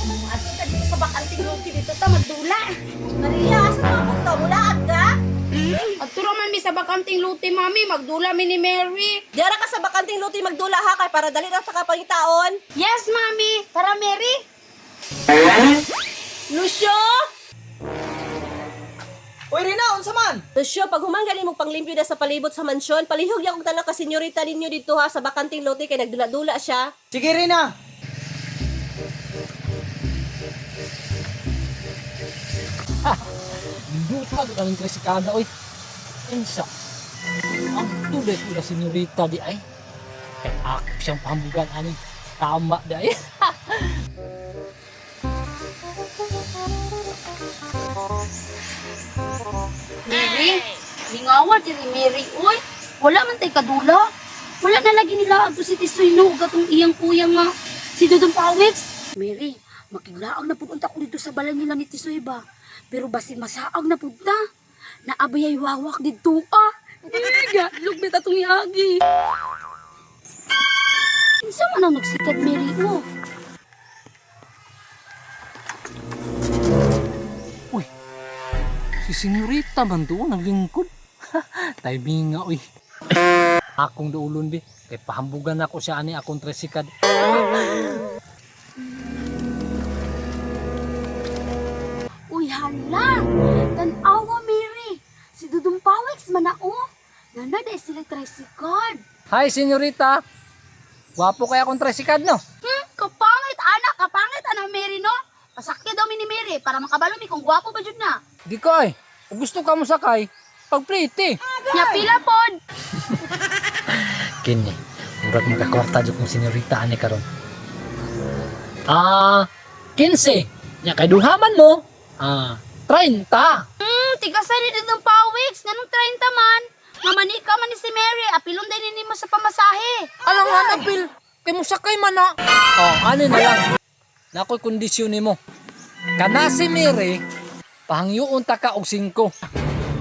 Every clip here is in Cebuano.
Ato ta dito sa bakanting luki dito ta magdula. Maria, asa ka punta? Mulaag ka? Adto ra man mi sa bakanting luti, mami, magdula mi ni Mary. Diara ka sa bakanting luti magdula ha kay para dali ra sa kapangitaon. Yes, mami. Tara, Mary. Lucio! Uy, Rina, unsa man? Lucio, pag humanggali mo panglimpyo na sa palibot sa mansyon, palihog ya kog tanan ka senyorita ninyo dito ha sa bakanting lote kay nagdula-dula siya. Sige, Rina. Nindutag ang trisikada oy. Insa. Ang tuloy ko na senyorita di ay. Kay ako siyang pambugan ani. Tama di ay. Mary, lingawa diri Mary, uy. Wala man tay kadula. Wala na lagi nila adto si Tisoy no ug atong iyang kuya nga si Dudong Pawix. Mary, makiglaag na pud unta ko dito sa balay nila ni Tisoy ba. Pero basin masaag na pud ta. Naabay ay wawak didto ah. Iga, lugbit atong iagi. Kinsa man ang nagsikat Mary oh? Uy. Si senyorita man doon naglingkod. Timing nga uy. Akong duulon bi. Kay pahambugan ako siya ani akong trisikad. Uy, hala! Tanawa, Mary! Si Dudong Pawix man na, oh! Nana, dahil sila tricycle. Hi senyorita. Gwapo kaya akong trisikad no? Kapangit, anak! Kapangit, anak, Mary, no? Pasakya daw mi ni Mary para makabalo mi kung gwapo ba jud na. Di ko ay. Kung gusto ka mo sakay, pagplite. Nya pila pod. Kini, murag makakwarta jud kong senyorita ani karon. 15. Nya kay duhaman mo. 30. Tigasa ni Dudong Pawix, nganong 30 man. Mamanika man ni si Mary, apilon din nimo sa pamasahe. Alang nga apil, kay mo sakay man na. Oh, ani na lang. Nakoy kondisyon nimo. Kana si Mary, pahangyoon ta ka og 5.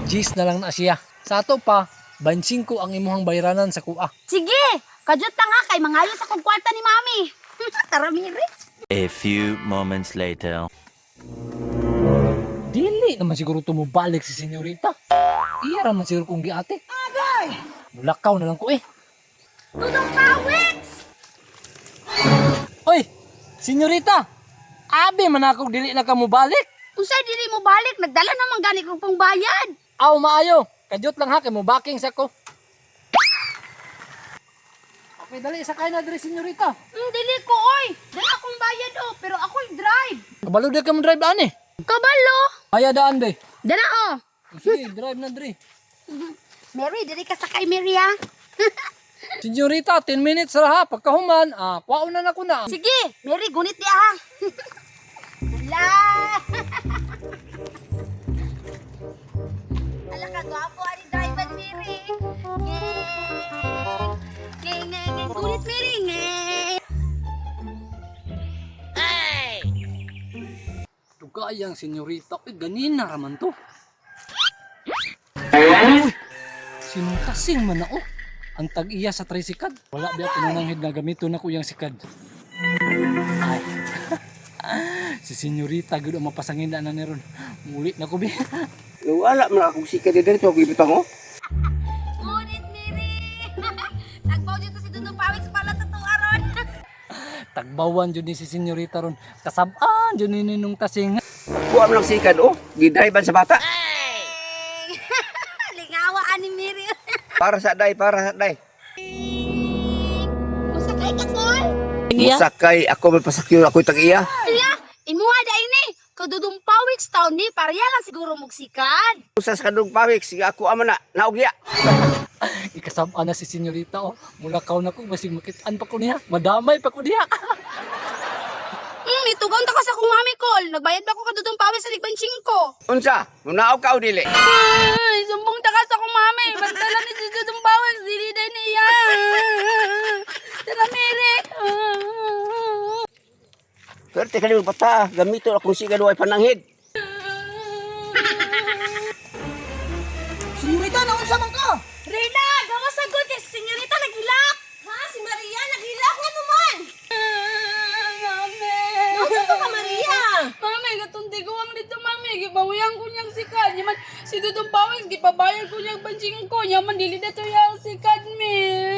Gis na lang na siya. Sa ato pa, 25 ang imuhang bayranan sa kuha. Sige, kadyot ta nga kay mangayo sa kong kwarta ni Mami. Tara, Mary. A few moments later. Dili naman siguro tumubalik si senyorita. Iya ra man siguro kong giate. Agay! Mulakaw na lang ko eh. Dudong Pawix! Oy, senyorita! Abi man ako dili na ka mobalik. Unsay dili mo balik, nagdala naman gani kong pangbayad. Aw maayo, kadyot lang ha kay mo backing sa ko. Okay, dali sakay na diri senyorita. Dili ko oy. Dala akong bayad oh, pero ako'y drive. Kabalo di ka mo drive ani. Kabalo. Aya daan be. Dala oh. Sige, drive na diri. Mary, dili ka sakay Mary ha. Senyorita, 10 minutes ra ha pagkahuman, kwaon na nako na. Sige, Mary, gunit di ha. Hala. Hala ka gwapo ani driver Mary. Ngeng. Ngeng, ngeng, ngeng. Gunit Mary. Ngeng. Dugayang senyorita, uy ganina ra man to. Uy, sinong kasing man na oh. Ang tag-iya sa trisikad. Wala biya pinananghid na gamiton nako iyang sikad. Ay. Si senyorita gud ang mapasangin na ni ron. Muli na ko bi. Wala man akong sikat dito, ako ibutang oh. Gunit Mary. Tagbaw dito si Dudong Pawis pala sa tuaron. Tagbawan jud ni si senyorita ron. Kasab-an jud ni ninong tasing. Kuha man lang sikat oh. Gidrive sa bata. Lingawa ani Mary. Para sa day, para sa day. Musakay ka kol. Musakay ako man pasakyon ako tag-iya. Ala, imuha da ini. Kadudong Pawix town ni, pareha lang siguro mugsikad. Usa sa kadung pawik, sige ako ama na, naugya. Ikasab-an na si senyorita oh. Mulakaw na ko basig makitaan pa ko niya. Madamay pa ko niya. Itugaw ta ka sa kong mami kol. Nagbayad ba ko kadudong Pawix sa ligban 5? Unsa? Munaog ka o dili? Ay, sumbong ta ka sa kong mami. Banta lang ni si Dudong Pawix, dili na niya. Tara, Mary. Swerte ka nimo bata, gamiton akong sikat way pananghid. Senyorita, naunsa man ka? Reyna, gawa sagot kay senyorita naghilak. Ha, si Maria naghilak nga naman. Mami. Naunsa to ka Maria? Gibawiyang ko niyang sikat. Nyaman, si Dudong Pawis, gipabayad ko niyang pansingko. Nyaman, dili na to yung sikat, Mary.